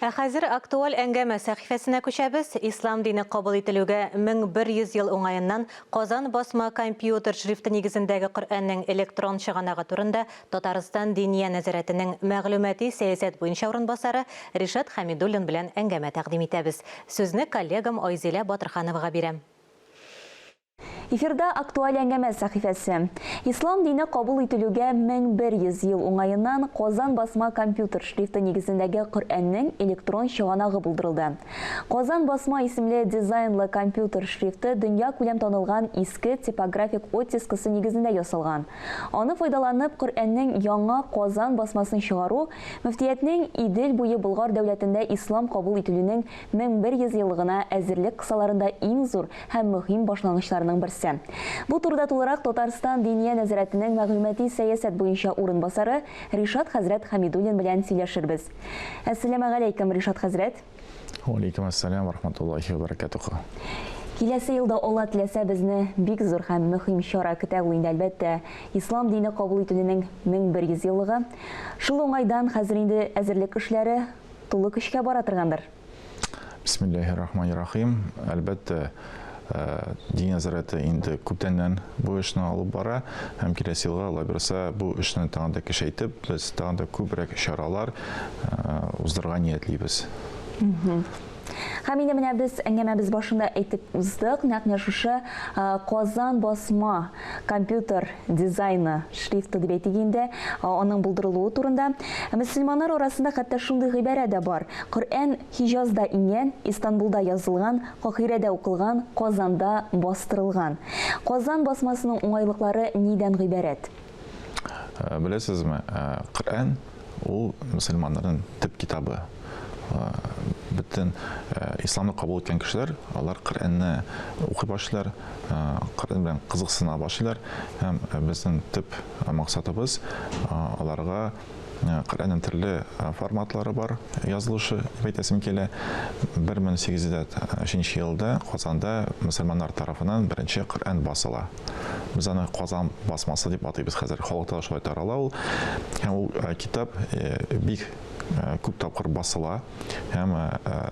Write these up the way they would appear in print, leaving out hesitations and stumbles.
Ә хәзер актуаль әңгәмә сәхифәсенә күчәбез. Ислам дине кабул ителүгә 1100 ел уңаеннан Казан басма компьютер шрифты нигезендәге Коръәннең электрон чыганагы турында Татарстан Диния нәзарәтенең мәгълүмати сәясәт буенча урынбасары Ришат Хәмидуллин белән әңгәмә тәкъдим итәбез. Сүзне коллегам Айзилә Батырхановага бирәм. Эфирда актуаль әңгәмә сәхифәсе. Ислам дине кабул ителүгә 1100 ел уңаеннан Казан басма компьютер шрифты нигезендәге Коръәннең электрон чыганагы булдырылды. Казан басма исемле дизайнлы компьютер шрифты дөньякүләм танылган иске типографик оттискысы нигезендә ясалган. Аны файдаланып, Коръәннең яңа Казан басмасын чыгару мөфтиятнең Идел буе Болгар дәүләтендә ислам кабул ителүнең 1100 еллыгына әзерлек кысаларында иң зур һәм мөһим башлангычларның берсе. Бу турыда тулырак Татарстан Диния нәзарәтенең мәгълүмати сәясәт буенча урынбасары Ришат хәзрәт Хәмидуллин белән сөйләшербез. Әссәламегаләйкем, Ришат хәзрәт. Вәаләйкем әссәлам вә рахматуллаһи вә бәрәкәтүһү. Киләсе елда Алла теләсә безне бик зур һәм мөһим чара көтә, ул инде әлбәттә, Ислам дине кабул ителүнең 1100 еллыгы. Шул уңайдан хәзер инде әзерлек эшләре тулы көчкә бара торгандыр. Бисмиллаһир рахманир рахим. Әлбәттә, Дин нәзарәте инде күптәннән бу эшне алып бара һәм киләсе елга, Алла бирса, бу эшне тагын да көчәйтеп, без тагын да күбрәк чаралар уздырырга ниятлибез. Һәм инде менә без әңгәмәбез башында әйтеп уздык, нәкъ менә шушы Казан басма компьютер дизайны шрифты дип әйтик инде, аның булдырылуы турында. Мөселманнар арасында хәтта шундый гыйбарә дә бар. Коръән Һиҗазда иңгән, Истанбулда язылган, Каһирәдә укылган, Казанда бастырылган. Казан басмасының уңайлыклары нидән гыйбарәт? Беләсезме, Коръән ул мөселманнарның төп китабы. Бөтен исламны кабул иткән кешеләр, алар Коръәнне укый башлыйлар, Коръән белән кызыксына башлыйлар. Һәм безнең төп максатыбыз аларга Коръәннең төрле форматлары бар, язылышы дип әйтәсем килә. 1803 елда Казанда мөселманнар тарафыннан беренче Коръән басыла. Без аны Казан басмасы дип атыйбыз хәзер. Халыкта да шулай тарала ул. Һәм ул китап бик күп тапкыр басыла һәм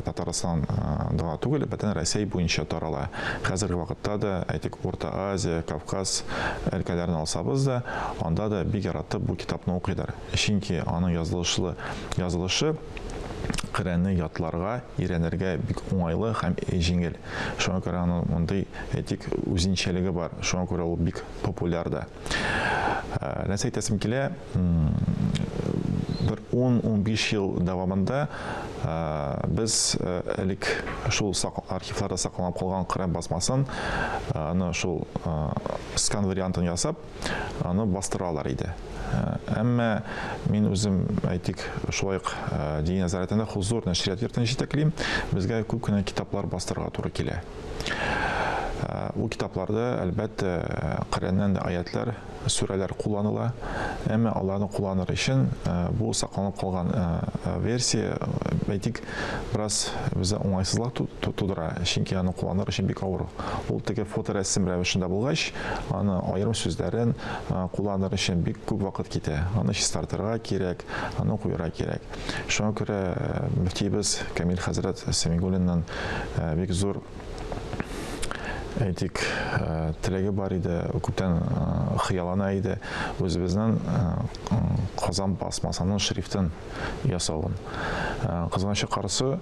Татарстанда түгел, бөтен Россия буенча тарала. Хәзерге вакытта да, әйтик, Урта Азия, Кавказ өлкәләрен алсабыз да, анда да бик яратып бу китапны укыйлар. Чөнки аның язылышлы язылышы Коръәнне ятларга, өйрәнергә бик уңайлы һәм җиңел. Шуңа күрә аның мондый, әйтик, үзенчәлеге бар. Шуңа күрә ул бик популяр да. Нәрсә әйтәсем килә, бер 10-15 ел дәвамында без элек шул архивларда сакланып калган Коръән басмасын, аны шул скан вариантын ясап, аны бастыралар иде. Әмма мин үзем, әйтик, шулай ук Дини нәзарәтендә Хузур нәшрият йортын җитәклим. Безгә күп кенә китаплар бастырырга туры килә. Ул китапларда, әлбәттә, Коръәннән дә аятлар, сүрәләр кулланыла. Әмма аларны кулланыр өчен бу сакланып калган версия, әйтик, бераз бездә уңайсызлык тудыра, чөнки аны кулланыр өчен бик авыр. Ул теге фоторәсем рәвешендә булгач, аны аерым сүзләрен кулланыр өчен бик күп вакыт китә. Аны чистартырга кирәк, аны куярга кирәк. Шуңа күрә мөфтиебез Камил хәзрәт Сәмигуллиннан бик зур әйтик, теләге бар иде, күптән хыяллана иде үзебезнең Казан басмасының шрифтын ясавын. Кызганычка каршы,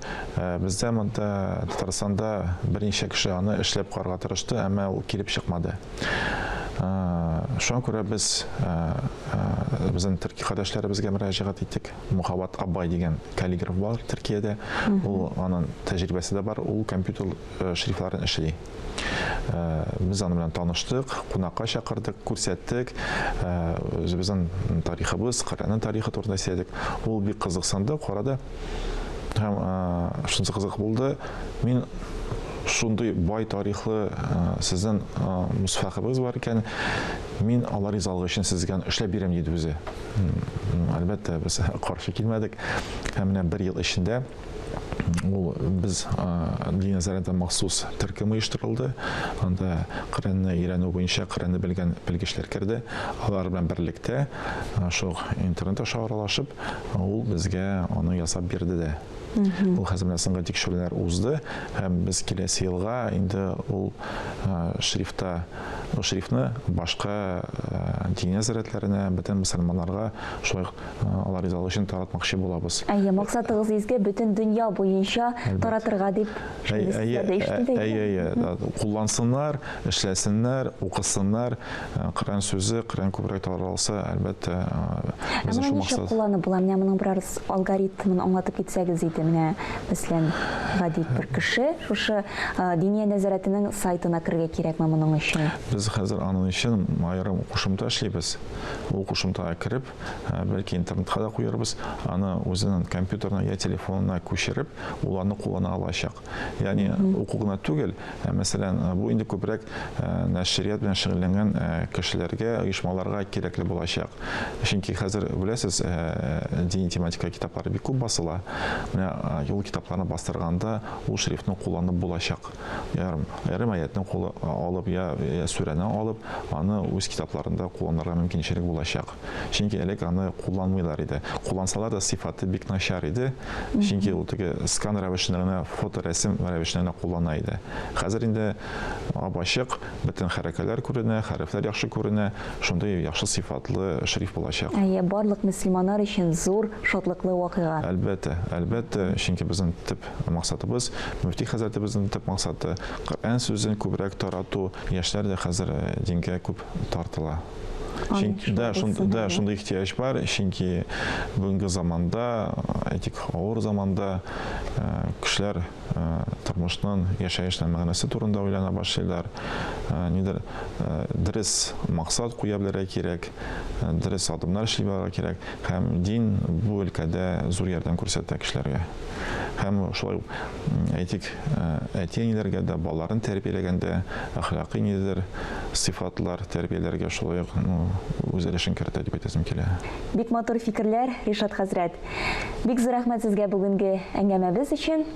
бездә монда Татарстанда берничә кеше аны эшләп карарга тырышты, әмма ул килеп чыкмады. Шуңа күрә без безнең төрки кардәшләребезгә мөрәҗәгать иттек. Мухаббат Абай дигән каллиграф бар Төркиядә. Ул аның тәҗрибәсе дә бар, ул компьютер шрифтларын эшли. Без аның белән таныштык, кунакка чакырдык, күрсәттек. Үзебезнең тарихыбыз, Коръәннең тарихы турында сөйләдек. Ул бик кызыксынды, карады. Һәм шунысы кызык булды, мин шундый бай тарихлы сезнең мусхафыгыз бар икән, мин алар ризалыгы өчен сезгә эшләп бирәм, диде үзе. Әлбәттә, без каршы килмәдек. Һәм менә бер ел эчендә ул без Дин нәзарәтендә махсус төркем оештырылды. Анда Коръәнне өйрәнү буенча Коръәнне белгән белгечләр керде. Алар белән берлектә шул интернет аша аралашып, ул безгә аны ясап бирде дә. Ул хәзер менә соңгы тикшерүләр узды һәм без киләсе елга инде ул шрифта ул шрифтны башка дини нәзарәтләренә, бөтен мөселманнарга шулай ук алар ризалыгы өчен таратмакчы булабыз. Әйе, максатыгыз изге, бөтен дөнья буенча таратырга дип шундый сүзләр дә ишетелде. Әйе, әйе, куллансыннар, эшләсеннәр, укысыннар. Коръән сүзе, Коръән күбрәк таралса, әлбәттә, безнең шул максат. Ничек кулланып була? Менә моның бераз алгоритмын аңлатып китсәгез иде. Менә, мәсәлән, гади бер кеше шушы Диния нәзарәтенең сайтына керергә кирәкме моның өчен? Без хәзер аның өчен аерым кушымта эшлибез. Ул кушымтага кереп, бәлки интернетка да куярбыз, аны үзенең компьютерына я телефонына күчереп, ул аны куллана алачак. Ягъни уку гына түгел, мәсәлән, бу инде күбрәк нәшрият белән шөгыльләнгән кешеләргә, оешмаларга кирәкле булачак. Чөнки хәзер беләсез, дини тематика китаплары бик күп басыла. Менә ул китапларны бастырганда ул шрифтны кулланып булачак. Ярым, ярым аятны кулы алып, я, я сүрәне алып, аны үз китапларында кулланырга мөмкинчелек булачак. Чөнки элек аны кулланмыйлар иде. Куллансалар да сыйфаты бик начар иде. Чөнки ул теге скан рәвешендә генә, фоторәсем рәвешендә генә куллана иде. Хәзер инде ап-ачык, бөтен хәрәкәләр күренә, хәрефләр яхшы күренә, шундый яхшы сыйфатлы шрифт булачак. Әйе, барлык мөселманнар өчен зур шатлыклы вакыйга. Әлбәттә, әлбәттә, чөнки безнең төп максатыбыз, мөфти хәзрәтебезнең төп максаты, Коръән сүзен күбрәк тарату. Яшьләр дә хәзер дингә күп тартыла. Чөнки, да, да, шундый ихтыяҗ бар, чөнки бүгенге заманда, әйтик, авыр заманда кешеләр тормышның, яшәешнең мәгънәсе турында уйлана башлыйлар. Нидер дөрес максат куя белергә кирәк, дөрес адымнар эшли белергә кирәк. Һәм дин бу өлкәдә зур ярдәм күрсәтә кешеләргә. Һәм шулай ук, әйтик, әти-әниләргә дә балаларын тәрбияләгәндә әхлакый ниндидер сыйфатлар тәрбияләргә шулай ук, ну, үз өлешен кертә дип әйтәсем килә. Бик матур фикерләр, Ришат хәзрәт. Бик зур рәхмәт сезгә бүгенге әңгәмәбез өчен.